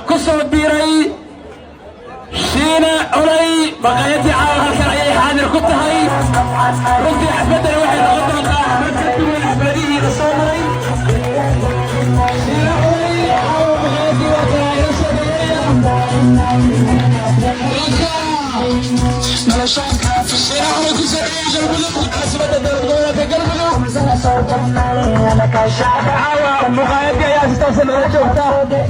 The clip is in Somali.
Ku soo biiray Shiina Culay. Maqaayadii caawa halkan ayay xaadir ku tahay. Runtii xafladdani waxay noqon doontaa xaflad ka duwan xafladihii la soo maray. Shiina Culay caawa maqaayadii waa kaa ila soo dhaweeya. Shiina Culay, ku soo dhaweeya Galmudug, caasimadda dowlad goboleedka Galmudug. Caawa muqaayadii ayaa si toosan nala joogta halkan.